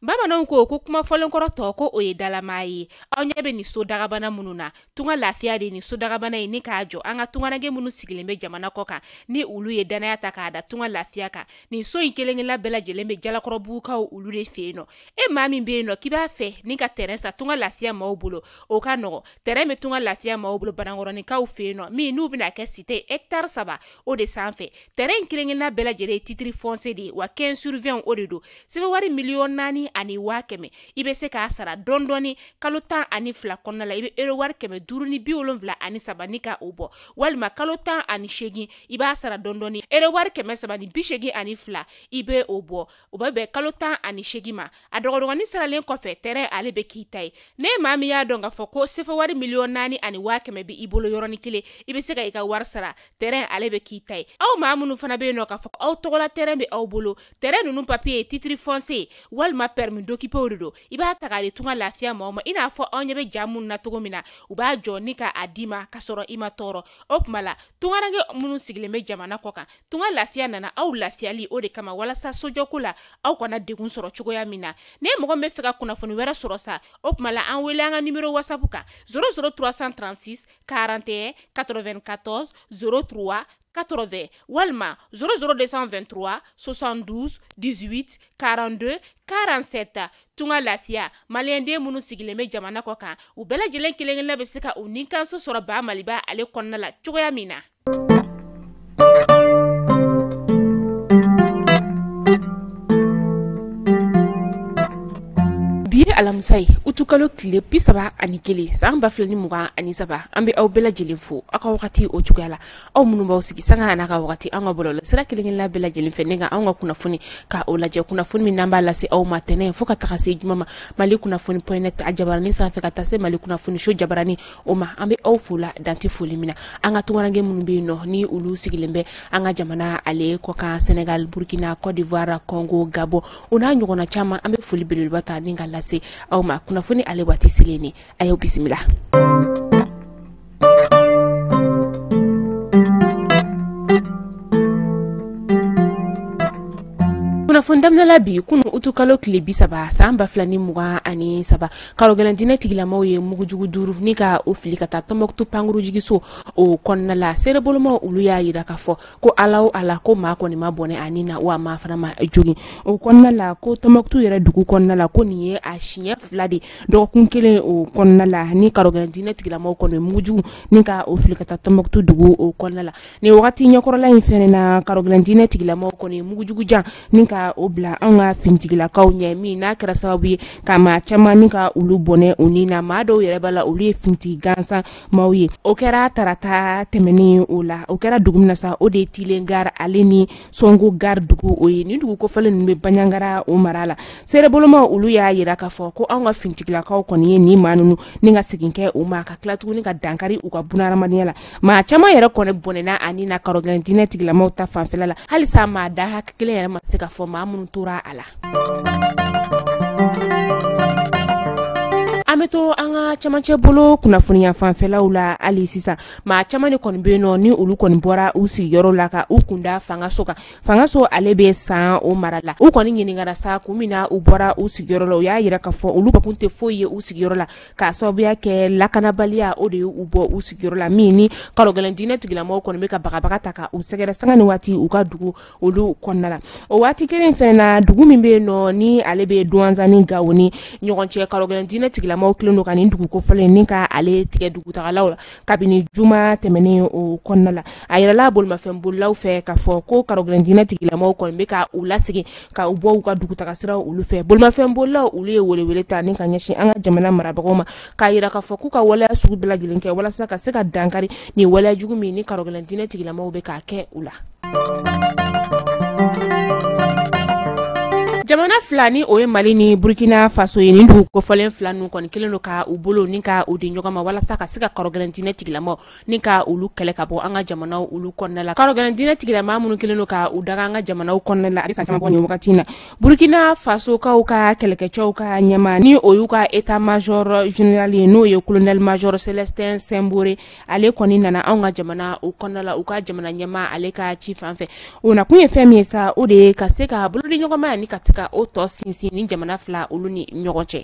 Bamananw ko ko kuma fɔlenkɔrɔ tɔ ko o ye dalamaa ye. Aw ɲɛ bɛ nin so dagabana minnu na, tunga lafiya de nin so dagabana ye ni k'a jɔ an ka tungaranke minnu sigilen bɛ jamana kɔ kan ni olu ye danaya ta k'a da tunga lafiya kan. Nin so in kelen-kelenna bɛɛ lajɛlen bɛ Jalakɔrɔbugukaw olu de fɛ yen nɔ. E maa min bɛ yen nɔ k'i b'a fɛ ni ka terrain san tunga lafiya maaw bolo, o ka nɔgɔ. Terrain bɛ tunga lafiya maaw bolo Banankɔrɔninkaw fɛ yen nɔ, min n'u bɛna kɛ cité hectare 3 o de sanfɛ. Terrain in kelen-kelenna bɛɛ lajɛlen ye titre foncier de ye, wa 15 sur 20 o de don. Sɛbɛn wari 4,100,000 i bɛ se k'a sara dɔɔni dɔɔni kalo 12 kɔnɔna la. I bɛ euro wari 573 ni ka o bɔ, walima kalo 18 i b'a sara dɔɔni dɔɔni euro wari 382 i bɛ o bɔ. O bɛ bɛn kalo 18 ma. A dɔgɔdɔgɔnin saralen kɔfɛ, terrain ale bɛ k'i ta ye. Ne maa min y'a dɔn k'a fɔ ko sefa wari 4,100,000 bɛ i bolo yɔrɔnin kelen, i bɛ se ka i ka wari sara, terrain ale bɛ k'i ta ye. Aw maa minnu fana bɛ yen nɔ k'a fɔ aw tɔgɔla terrain bɛ aw bolo, terrain ninnu papier ye titre foncier walima permis d'occuper de don, i b'a ta k'a di tunga lafiya maaw ma. I n'a fɔ anw ɲɛ bɛ ja minnu na cogo min na, u b'a jɔ ni k'a d'i ma k'a sɔrɔ i ma tɔɔrɔ. O tuma la tungaranke minnu sigilen bɛ jamana kɔ kan, tunga lafiya nana aw lafiyali o de kama, walasa sojɔko la aw kana degun sɔrɔ cogoya min na. Ne mɔgɔ min bɛ fɛ ka kunnafoni wɛrɛ sɔrɔ sa, o tuma la an wele an ka numéro WhatsApp kan 00 336 41 94 03 80 walima 00 223 72 18 42 47. Tunga lafiya maliyɛnden minnu sigilen bɛ jamana kɔ kan, u bɛɛ lajɛlen kelen-kelenna bɛ se ka u nikanso sɔrɔ ba Maliba ale kɔnɔna la cogoya min na. Bi ye alamisa ye, utukalo tile 31 san 2023. An bɛ aw bɛɛ lajɛlen fo aw ka wagati o cogoya la. Aw minnu b'aw sigi sanga n'a ka wagati an ka bɔlɔlɔ sira kelen-kelenna bɛɛ lajɛlen fɛ ne ka anw ka kunnafoni ka o lajɛ. Kunnafoni min n'an b'a lase aw ma tɛnɛn fo ka taga se juma ma, Mali kunnafoni point net a jabarani sanfɛ ka taa se Mali kunnafoni so jabarani o ma. An bɛ aw fo la dante foli min na. An ka tungaranke minnu bɛ yen nɔ ni olu sigilen bɛ an ka jamana ale kɔkan, Senegal, Burkina, Côte d'Ivoire, Congo, Gabon, o n'a ɲɔgɔnna caman, an bɛ foli belebeleba ta ni ka lase aw ma. Kunnafoni ale waati selen ni a y'aw bisimila. Kunnafoni daminɛ la bi kunu utukalo tile 30 san 2023, karogɛlɛn diinɛ tigilamaw ye mugujugu 5 ni ka o fili ka taa Tɔnbɔkutu pankurujigiso o kɔnɔna la. Seerebolomaw olu y'a yira k'a fɔ ko Ala o Ala ko maa kɔni ma bɔnɛ a ni na, wa maa fana ma jogin o kɔnɔna la. Ko Tɔnbɔkutu yɛrɛ dugu kɔnɔna la, ko nin ye a siɲɛ 2 de dɔgɔkun kelen o kɔnɔna la ni karogɛlɛn diinɛ tigilamaw kɔni mugujugu ni ka o fili ka taa Tɔnbɔkutu dugu o kɔnɔna la. Nin wagati ɲɛkɔrɔla in fɛnɛ na, karogɛlɛn diinɛ tigilamaw kɔni mugujugu jan ni ka o bila an ka finitigilakaw ɲɛ, min n'a kɛra sababu ye ka maa caman ni ka olu bɔnɛ u ni na. Maa dɔw yɛrɛ b'a la olu ye finitigi gansan maaw ye. O kɛra tarata tɛmɛnen o la. O kɛra dugu min na sa, o de ye Tilen Gare ale ni Sɔngo Gare dugu o ye. Nin dugu kofɔlen ninnu bɛ Banjagara o mara la. Seerebolomaw olu y'a yira k'a fɔ ko anw ka finitigilakaw kɔni ye nin maa ninnu ni ka segin kɛ u ma, ka tila tuguni ka dankari u ka bunahadamadenya la. Maa caman yɛrɛ kɔni bɔnɛna a ni na karogɛlɛn diinɛ tigilamaw ta fanfɛla la. Halisa maa da hakɛ kelen yɛrɛ ma se ka fɔ maa minnu tora a la. An bɛ to an ka camancɛ bolo kunnafoniya fanfɛlaw la hali sisan. Maa caman de kɔni bɛ yen nɔ ni olu kɔni bɔra u sigiyɔrɔ la ka u kunda fangaso kan. Fangaso ale bɛ San o mara la. U kɔni ɲininkara sa kun min na u bɔra u sigiyɔrɔ la. U y'a yira k'a fɔ olu kun tɛ foyi ye u sigiyɔrɔ la, k'a sababuya kɛ lakanabaliya o de ye u bɔ u sigiyɔrɔ la, min ni karogɛlɛn diinɛ tigilamɔgɔw kɔni bɛ ka bagabaga ta ka u sɛgɛrɛ sanga ni waati u ka dugu olu kɔnɔna la. O waati kelen fɛnɛ na, dugu min bɛ yen nɔ ni ale bɛ Duwanza ni Gawo ni ɲɔgɔn cɛ, karogɛlɛn diinɛ tigilamɔgɔw kelen don ka nin dugu kofɔlen ni ka ale tigɛ dugutagalaw la kabini juma tɛmɛnen o kɔnɔna la. A yirala bolimafɛn bolilaw fɛ k'a fɔ ko karogɛlɛn diinɛ tigilamɔgɔw kɔni bɛ ka u lasegin ka u bɔ u ka dugutaga siraw olu fɛ. Bolimafɛn bolilaw olu ye welewele ta ni ka ɲɛsin an ka jamana marabagaw ma, k'a yira k'a fɔ k'u ka waleya sugu bɛɛ lajɛlen kɛ walasa ka se ka dankari nin waleya jugu min ni karogɛlɛn diinɛ tigilamɔgɔw bɛ k'a kɛ u la. Jamana fila ni o ye Mali ni Burkina Faso ye, nin dugu kofɔlen fila ninnu kɔni kelen don ka u bolo ni ka u di ɲɔgɔn ma walasa ka se ka karogɛlɛn diinɛ tigilamaw ni ka olu kɛlɛ ka bɔ an ka jamanaw olu kɔnɔna la. Karogɛlɛn diinɛ tigilama minnu kelen don ka u daga an ka jamanaw kɔnɔna la a bɛ san caman bɔ nin wagati in na. Burkina Fasokaw ka kɛlɛkɛcɛw ka ɲɛmaa ni o y'u ka état major général ye, n'o ye colonel major Célestin Sembore, ale kɔni nana anw ka jamana o kɔnɔna la u ka jamana ɲɛmaa ale ka ci fan fɛ. O nakun ye fɛn min ye sa, o de ye ka se ka bolodiɲɔgɔnma ni ka se ka ka o tɔ sinsin ni jamana fila olu ni ɲɔgɔn cɛ.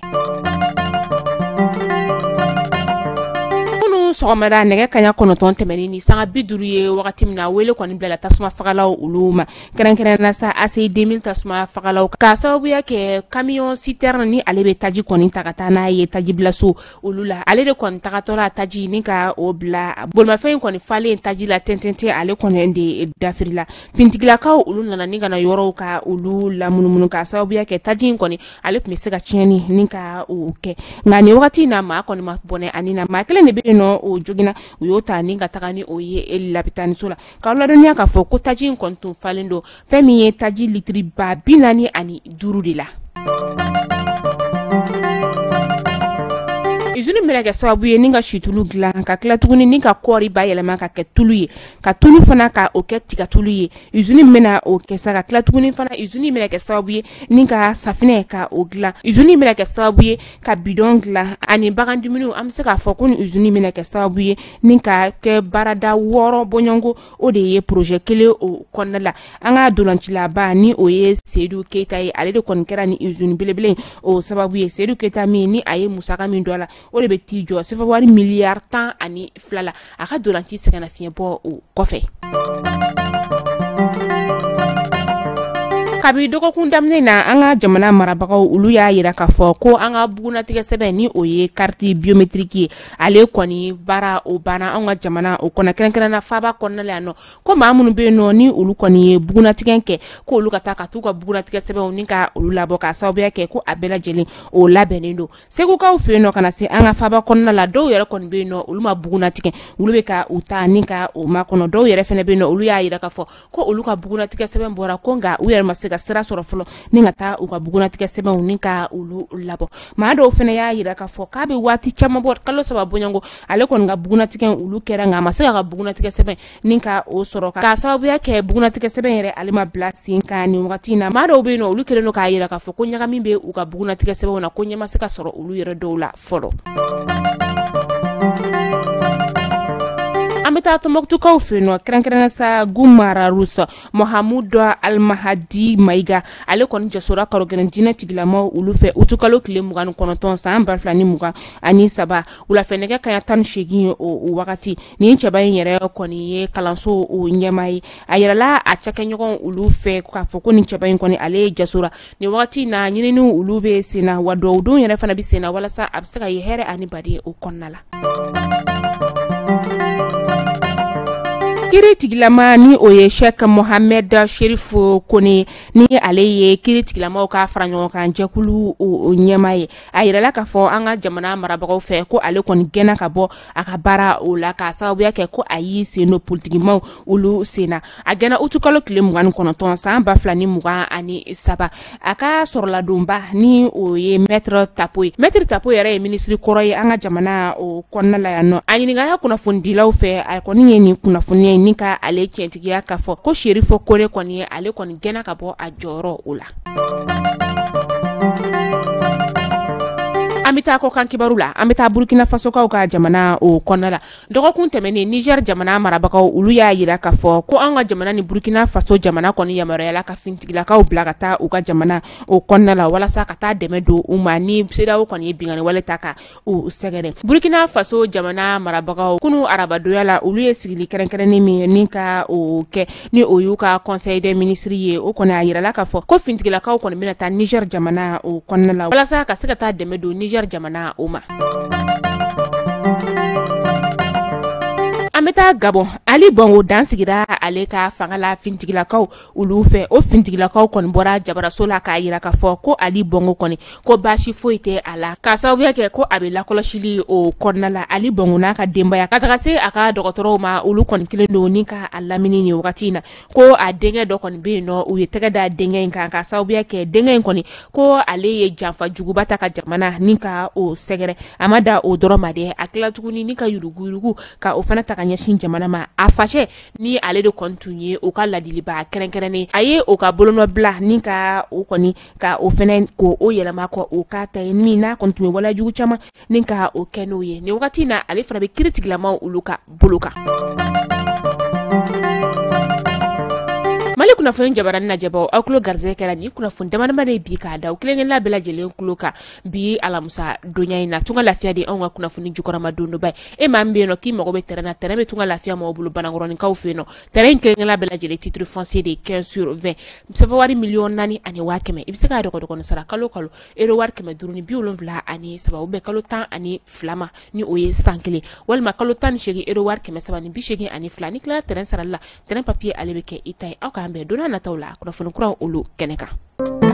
Sɔgɔmada nɛgɛ kaɲa 9 tɛmɛnen ni sanga 50 ye wagati min na, wele kɔni bilala tasuma fagalaw olu ma, kɛrɛnkɛrɛnnenya sa ACI 2000 tasuma fagalaw, k'a sababuya kɛ camion citerne ni ale bɛ taji kɔni ta ka taa n'a ye tajibilaso olu la. Ale de kɔni tagatɔla taji ni ka o bila bolimafɛn in kɔni falen taji la tɛntɛntɛn, ale kɔni de dafirila. Fintigilakaw olu nana ni ka na yɔrɔw ka olu lamunumunu, k'a sababuya kɛ taji in kɔni ale tun bɛ se ka tiɲɛni ni ka o kɛ. Nka nin wagati in na, maa kɔni ma bɔnɛ ani na, maa kelen de bɛ yen nɔ o joginna, u y'o ta ni ka taga ni o ye labitaniso la. K'aw ladɔnniya k'a fɔ ko taji in kɔni tun falen don fɛn min ye taji litiri 45 de la. Usine bɛna kɛ sababu ye ni ka situlu dilan, ka tila tuguni ni ka kɔɔri bayɛlɛma ka kɛ tulu ye, ka tulu fana ka o kɛ tigatulu ye. Usine bɛna o kɛ sa, ka tila tuguni fana usine bɛna kɛ sababu ye ni ka safinɛ ka o dilan. Usine bɛna kɛ sababu ye ka bidɔn dilan ani bagan dumuniw. An bɛ se k'a fɔ ko nin usine bɛna kɛ sababu ye ni ka kɛ baarada 6 bɔɲɔgɔnko, o de ye projet kelen o kɔnɔna la. An ka dolancilaba ni o ye Seydou Keita ye, ale de kɔni kɛra ni usine belebele o sababu ye. Seydou Keita min ni a ye musaka min don a la, o de bɛ t'i jɔ sefa wari miliyari 12 la. A ka dolanci sɛgɛnna fiɲɛ bɔ o kɔfɛ. Kabi dɔgɔkun daminɛ na, an ka jamana marabagaw olu y'a yira k'a fɔ ko an ka bugunatigɛ sɛbɛn ni o ye carte biométrique ye, ale kɔni baara o banna an ka jamana o kɔnɔ, kɛrɛnkɛrɛnna faaba kɔnɔna la yan nɔ. Ko maa minnu bɛ yen nɔ ni olu kɔni ye bugunatigɛ kɛ, ko olu ka taa ka t'u ka bugunatigɛ sɛbɛnw ni ka olu labɔ, k'a sababuya kɛ ko a bɛɛ lajɛlen o labɛnnen don. Segukaw fɛ yen nɔ ka na se an ka faaba kɔnɔna la, dɔw yɛrɛ kɔni bɛ yen nɔ olu ma bugunatigɛ, olu bɛ ka u ta ni ka o makɔnɔ. Dɔw yɛrɛ fana bɛ yen nɔ olu y'a yira k'a fɔ ko olu ka bugunatigɛ sɛbɛn bɔra, ko nka u yɛrɛ ma se ka sira sɔrɔ fɔlɔ ni ka taa u ka bugunatigɛ sɛbɛnw ni ka olu labɔ. Maa dɔw fana y'a yira k'a fɔ k'a bɛ waati caman bɔ, kalo 3 bɔɲɔgɔnko, ale kɔni ka bugunatigɛ olu kɛra, nka a ma se k'a ka bugunatigɛ sɛbɛn ni ka o sɔrɔ, k'a sababuya kɛ bugunatigɛ sɛbɛn yɛrɛ ale ma bila sen kan nin wagati in na. Maa dɔw bɛ yen nɔ olu kɛlen don k'a yira k'a fɔ ko ɲagami bɛ u ka bugunatigɛ sɛbɛnw na, ko ɲɛ ma se ka sɔrɔ olu yɛrɛ dɔw la fɔlɔ. An bɛ taa Tɔnbɔkutukaw fɛ yen nɔ, kɛrɛnkɛrɛnnenya sa Gumararus Mohamudu Almahadi Mayiga, ale kɔni jasora karogɛlɛn jinɛ tigilamaw olu fɛ utukalo tile 29 san 2023 wulafɛ nɛgɛ kaɲa 18 o wagati. Nin cɛba in yɛrɛ kɔni ye kalanso o ɲɛmaa ye. A yirala a cakɛɲɔgɔn olu fɛ k'a fɔ ko nin cɛba in kɔni ale ye jasora nin wagati in na. Ɲininiw olu bɛ sen na, wa duwawudon yɛrɛ fana bɛ sen na walasa a bɛ se ka ye hɛrɛ ani baden o kɔnɔna la. Kiri tigilama ni o ye Sheikh Mohamed Sherif Kone, ni ale ye kiri tigilamaw ka fara ɲɔgɔn kan jɛkulu o ɲɛmaa ye, a yirala k'a fɔ an ka jamana marabagaw fɛ ko ale kɔni gɛnna ka bɔ a ka baara o la, k'a sababuya kɛ ko a y'i sen don politikimaw olu sen na. A gɛnna utukalo tile 29 san 2023. A ka sɔrɔladonba ni o ye Maître Tapo ye. Maître Tapo yɛrɛ ye minisiri kɔrɔ ye an ka jamana o kɔnɔna la yan nɔ. A ɲininkara kunnafonidilaw fɛ, a kɔni ye nin kunnafoniya ni ka ale tiɲɛtigiya k'a fɔ ko Sherif Kone kɔni ye ale kɔni gɛnna ka bɔ a jɔyɔrɔ o la. An bɛ taa kɔkan kibaru la, an bɛ taa Burkina Fasokaw ka jamana o kɔnɔna la. Dɔgɔkun tɛmɛnen, Niger jamana marabagaw olu y'a yira k'a fɔ ko an ka jamana ni Burkina Faso jamana kɔni yamaruyala ka fintigilakaw bila ka taa u ka jamana o kɔnɔna la walasa ka taa dɛmɛ don u ma ni CEDEAO kɔni ye binkanni wale ta ka u sɛgɛrɛ. Burkina Faso jamana marabagaw kunu arabadonya la, olu ye sigili kɛrɛnkɛrɛnnen min ni ka o kɛ ni o y'u ka conseil des ministres ye, o kɔni a yirala k'a fɔ ko fintigilakaw kɔni bɛna taa Niger jamana o kɔnɔna la walasa ka se ka taa dɛmɛ don Niger jamana o ma. An bɛ taa Gabon. Ali Bongo dan sigira ale ka fanga la fintigilakaw olu fɛ. O fintigilakaw kɔni bɔra jabaraso la k'a yira k'a fɔ ko Ali Bongo kɔni ko baasi foyi tɛ a la, k'a sababuya kɛ ko a bɛ lakɔlɔsili o kɔnɔna la. Ali Bongo n'a ka denbaya ka taga se a ka dɔgɔtɔrɔw ma, olu kɔni kelen don ni ka a lamini nin wagati in na. Ko a denkɛ dɔ kɔni bɛ yen nɔ, u ye tɛgɛ da denkɛ in kan, k'a sababuya kɛ denkɛ in kɔni ko ale ye janfa juguba ta ka jamana ni ka o sɛgɛrɛ. A ma da o dɔrɔn ma dɛ, a tila tuguni ni ka yuruguyurugu ka o fana ta ka ɲɛsin jamana ma. A facɛ ni ale de kɔni tun ye o ka ladiliba kɛrɛnkɛrɛnnen, a ye o ka bolonɔbila ni ka o kɔni ka o fɛnɛ ko o yɛlɛma kɔ o k'a ta ye, min n'a kɔni tun bɛ waleyajugu caman ni ka o kɛ n'o ye. Nin wagati in na, ale fana bɛ kiiritigilamaw olu ka bolo kan. Mali Mali kunnafoni jabarani lajɛbaw, aw tulo garisɛgɛ kɛra nin kunnafoni damadama de bi k'a da aw kelen-kelenna bɛɛ lajɛlen tulo kan bi alamisa donya in na. Tunga lafiya de anw ka kunnafoni jukɔrɔma dondoba ye. E maa min bɛ yen nɔ k'i mago bɛ terrain na, terrain bɛ Tunga lafiya mɔgɔw bolo Banakɔrɔninkaw fɛ yen nɔ. Terrain in kelen-kelenna bɛɛ lajɛlen titre foncier de 15 sur 20, sɛfɛ wari 4,1 million. I bɛ se k'a dɔgɔdɔgɔnin sara kalo kalo euro wari 573, o bɛ kalo 12 ma, ni o ye san kelen, walima kalo 18 euro wari 382. Ni tilala terrain sarali la, terrain papier ale bɛ kɛ i ta ye. Aw k'an bɛn don n'a nataw la kunnafoni kuraw olu kɛnɛ kan.